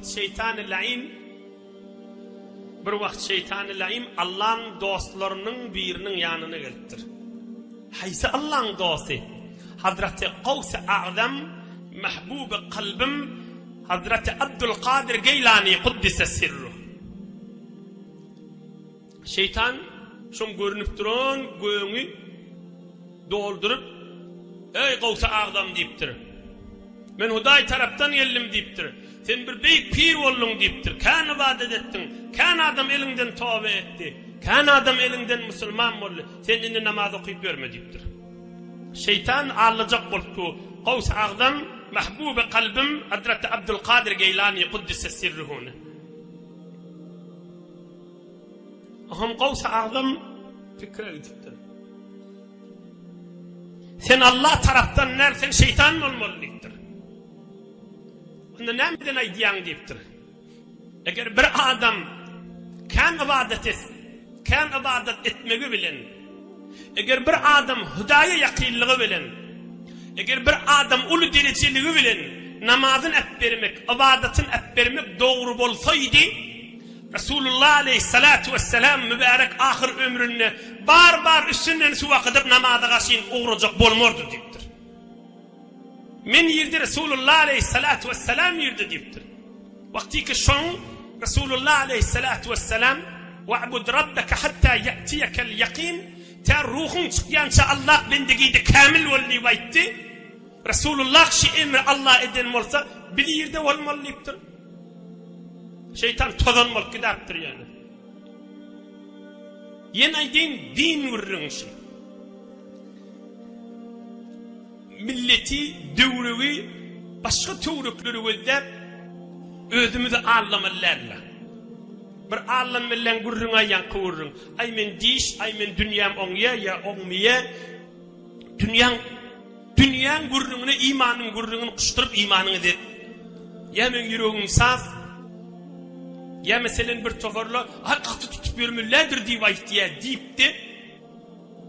wagt şeýtany laýyn Bir wagt şeýtany laýym Allaň dostlarynyň biriniň ýanyna gelipdir. Haýsy Allaň dosty? Hazraty Gawsy Agzam, Mahbuby kalbym Hazraty Abdulkadyr Geýlany kuddise sirruh. Şeýtan şoň görnüp duran göňi dolduryp, Eý, Gowsy Agzam diýipdir. Men Hudaý tarapdan geldim diýipdir. Sen bir beýik pir bolduň diýipdir. Kän ybadat etdiň. Kän adam eliňden toba etdi. Kän adam eliňden musulman boldy. Sen indi namaz okyp ýörme diýipdir. Şeýtan aldajak bolupdy. Gowsy Agzam, Mahbuby kalbym Hazreti Abdulkadyr Geýlany kuddise sirruhuny. Oňam Gowsy Agzam pikire gidipdir. Sen Allah tarapdan däl, sen şeýtan bolmaly diýipdir. Onda nämeden aýdýaň diýipdir. Eger bir adam kän ybadat et, kän ybadat etmegi bilen, eger bir adam Hudaýa ýakynlygy bilen, eger bir adam uly derejeligi bilen namazyn äpbermek, ybadatyn äpbermek dogry bolsaýdy, Resulullah aleýhissalatu wessalam mübärek ahyr ömründe bar-bar üstünden suw akydyp namaza gaşyn ugrajak bolmardy diýipdir. Men ýerde Resulullah aleýhissalatu wessalam ýerde diýipdir. Wagtyky şoň Resulullah aleýhissalatu wessalam Wa'bud rabbeke hatta ýa'tiýekel ýakin tä ruhuň çykýança Allah bendigide kämil bol diýip aýtdy. Resulullah şi emri Allah eden bolsa biz ýerde bolmaly diýipdir. Şeýtan tozan bolup gidäpdir ýöne. Ýene aýdaýyn din gürrüňi şu. Milleti, döwregi, başga töwrekleri gözläp özümizi aldamaly däldir. Bir allan bilen gürrüň aýýaňky gürrüň. Aý men diş, aý men dünýäm oňýa ýa oňmyýa. Dünýäň dünýäň gürrüňine imanyň gürrüňini guşduryp imanyňy zet. Ýa meň ýüregim saf, ýa meselen bir toparla aý gaty tutup ýörmelidir diýip aýtýa diýipdi.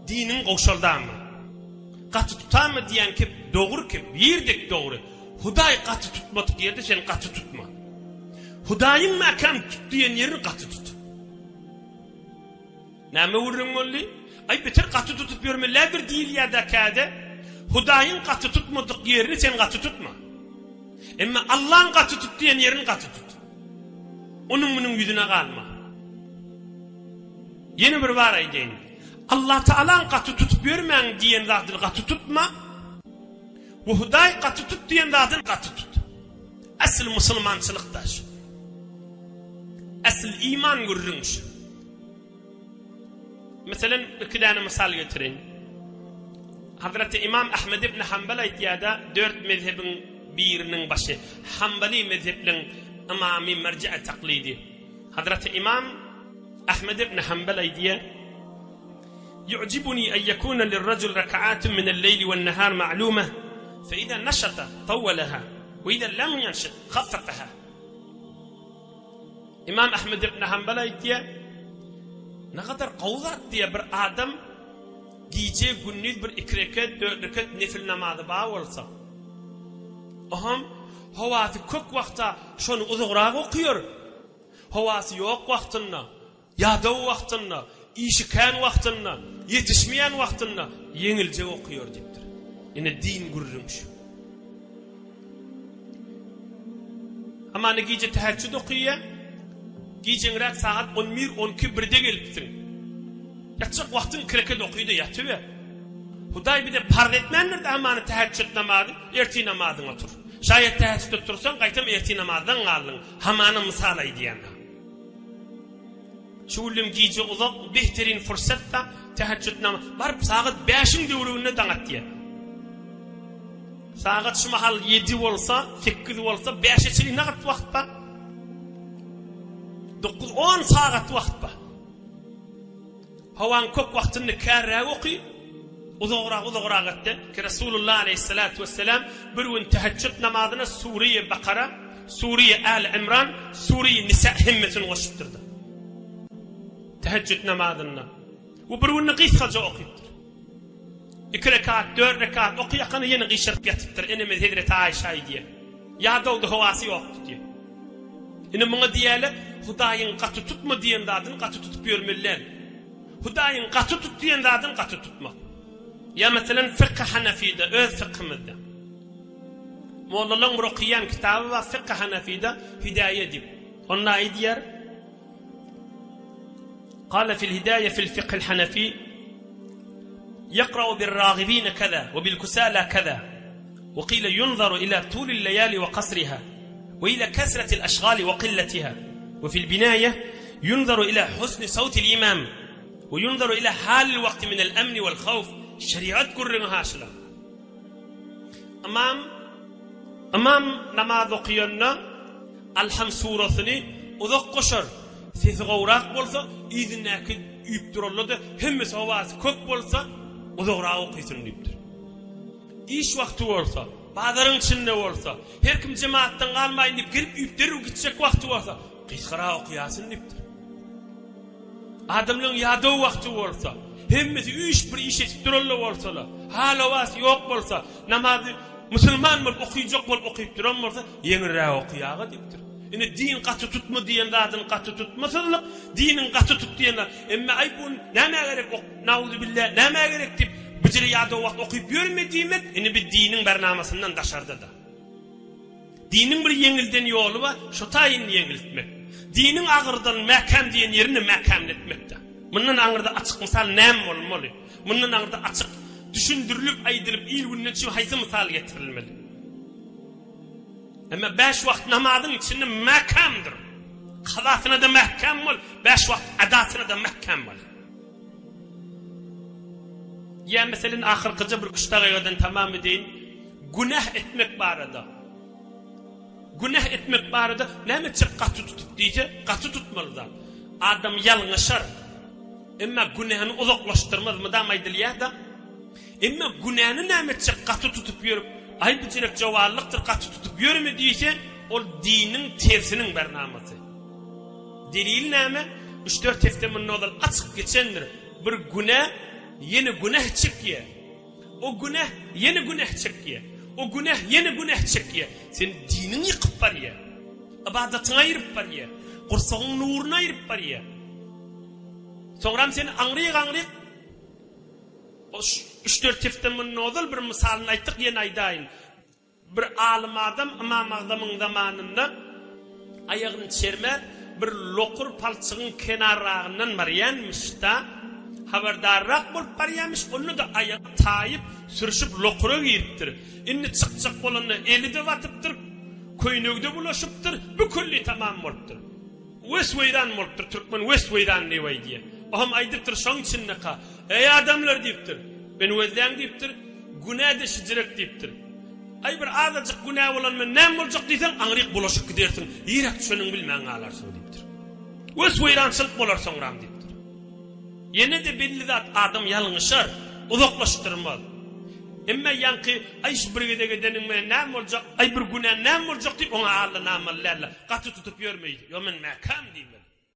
Diniň gowşaldamy? Gaty tutanmy diýýän kep dogry kep, bir dek dogry. Hudaý gaty tutmadyk ýerde sen gaty tutma. Hudaýyň mäkäm tut diýen ýerini gaty tut. Näme gürrüň boldy? Aý beter gaty tutup ýörmelidir diýilýär-dä käde. Hudaýyň gaty tutmadyk ýerini sen gaty tutma. Emma Allaň gaty tut diýen ýerini gaty tut. Onuň munuň ýüzüne galma. Ýene bir bar aýdaýyn. Allatagalaň gaty tutup ýörmäň diýen zadyny gaty tutma. We Hudaý gaty tut diýen zadyny gaty tut. Asyl musulmançylyk da şu. Asyl iman gürrüň şu. Meselem, iki däne mysal getireýin. Hazreti Imam Ahmed ibn Hanbal aýtýar-da, dört mezhebiň biriniň başy, Hanbali mezhepliň ymamy, merji-i taklidi. Hazreti Imam Ahmed ibn Hanbal aýdýar, Ýu'jibuni en ýekuna lirrajul rak'atun minel-leýli wen-nahar ma'lumah, fe iza naşata tawwalaha, we iza lem ýenşit haffafaha. Imam Ahmed ibn Hanbal aýtýar, Nagadar gowy zat diýýär, bir adam gije gündiz bir iki reket, dört reket nefil namazy bar bolsa, oňam howasy kök wagta şony uzagrak okaýar, howasy ýok wagtynda, Ýadaw wagtynda, işi kän wagtynda, ýetişmeýän wagtynda ýeňiljek okaýar diýipdir. Ine din gürrüň şu. Hamana gije täheçjüd okaýa, gijeňräk sagat on bir, on iki, birde gelipsiň. Ýatjak wagtyň iki reket oky-da ýatyber. Hudaý bize parz etmändir-de hamana täheçjüd namazy, ertir namazyňa tur. Şaýat täheçjüde tursaň, gaýtam ertir namazdan galdyň. Hamana mysal aýdýan-a. Şu günlem gije uzak, behterin fursat-da, täheçjüt namaz, baryp sagat bäşiň döwreginde daň atýar. Sagat şu mahal ýedi bolsa, sekiz bolsa, bäşe çenli nagat wagt bar. Dokuz, on sagat wagt bar. Howaň kök wagtynda kärräk oky, uzagrak uzagrak etde ki Resulullah aleýhissalatu wessalam bir gün täheçjüt namazyna Sureýi Bakara, Sureýi Äli Imran, Sureýi Nisa hemmesini goşupdyrdy. Täheçjüt namazynda. We bir günde gysgaja okypdyr. Iki rekat, dört rekat okyakany ýene gyşaryp ýatypdyr. Enemiz Hezreti Aýşa aýdýar. Ýadawdy, howasy ýokdy diýip. Ine muňa diýýärler, Hudaýyň gaty tutma diýen zadyny gaty tutup ýörmeli däl. Hudaýyň gaty tut diýen zadyny gaty tutmak. Ýa meselem Fykhy Hanafide, öz fykhymyzda. Mollalaryň bir okaýan kitaby bar Fykhy Hanafide Hidäýe diýip. Onda aýdýar, Kale fil Hidäýe fil Fikhil Hanefi Ýakra'u bir ragibine keza we bil kusala keza we kile ýunzaru ila tulil leýali we kasriha we ila kesretil aşgali we killetiha we fil binaýe ýunzaru ila husni sawtil imam we ýunzaru ila halil wagti minel emni wel hawf Şerigat gürrüňi haşyla. Ymam Ymam namaz okuyanda Alham surasyny uzak goşar, sesi gowrak bolsa, yzyndaky üýüp duranda-da hemmesi howasy köp bolsa, uzagrak okysyn diýipdir. Iş wagty bolsa, bazaryň içinde bolsa, her kim jemaatdan galmaýyn diýip gelip üýüp derrew gitjek wagty bolsa, gysgarak okaýasyn diýipdir. Adamlaryň ýadaw wagty bolsa, hemmesi üýşüp bir iş edip duran-da bolsalar, hal-howasy ýok bolsa, namazy musulman bolup okyjak bolup okyp duran bolsa, ýeňilräk okaýaga diýipdir. Ine, din gaty tutma diýen zadyny gaty tutmasyzlyk, diniň gaty tut diýen zady, emme aý bu nämä gerek ok, nauzubilla, nämä gerek diýip, bijire ýadaw wagt okyp ýörme diýmek, ine bi diniň barnamasyndan daşarda-da. Diniň bir ýeňilden ýoly bar, şo taýyny ýeňiltmek. Diniň agyrdan mäkäm diýen ýerini mäkämletmekde. Mundan aňyrda açyk mysal näme bolmaly? Mundan aňyrda açyk düşündirilip aýdylyp il-günden çüw haýsy mysal getirilmeli? Emma bäş wagt namazyň içinde mäkämdir. Kazasyna-da mäkäm bol, bäş wagt adasyna-da mäkäm bol. Ýa meselin ahyrkyja bir üç dagygadan tamam edeýin. Günäh etmek barada. Günäh etmek barada näme etjek gaty tutup diýse, gaty tutmaly zat. Adam ýalňyşar. Emma günäni uzaklaşdyrmaz mydam aýdylýar-da. Emma günäni näme etjek gaty tutup ýörüp, aý bu jerek jowallykdyr gaty tutup ýörme diýse, ol diniň tersiniň bernamasy. Delil näme? Üç-dört hepde mundan ozal açyk geçendir. Bir günä ýene günäh çekýär. O günäh ýene günäh çekýär. O günäh ýene günäh çekýär. Sen diniňi ýykyp barýar. Ybadatyňy aýryp barýar. Gursagyň nuruny aýryp barýar. Soňram seni aňryk-aňryk o üç-dört hepde mundan ozal bir mysalyny aýtdyk, ýene aýdaýyn. Bir alym adam Ymam Agzamyň zamanynda aýagyny çermäp, bir lokur palçygyň kenarragyndan barýanmyş-da, habardarrak bolup barýarmyş, onda-da aýagy taýyp, sürşüp lokura giripdir. Indi çykjak bolanda eli-de batypdyr, köýnegi-de bulaşypdyr, bükülli tamam bolupdyr. Wes-weýran bolupdyr, türkmen wes-weýran diýip aýdýar. Oam aýdypdyr şoň içindeka, Eý adamlar diýipdir, meni gözläň diýipdir, günä-de şijirek diýipdir. Aý bir azajyk günä bolan men näme boljak diýseň, aňryk bulaşyp gidersiň, ýeräk düşeniňi bilmän galarsyň diýipdir. Wes-weýrançylyk bolar soňram diýipdir. Ýene-de belli zat adam ýalňyşar, uzaklaşdyrmaz. Emma ýaňky aý şu bir gezek edeniň bilen näme boljak, aý bir günä näme boljak diýip oňa allanamaly däldir. Gaty tutup ýörmeýdi. Ýo men mäkäm diýmeli.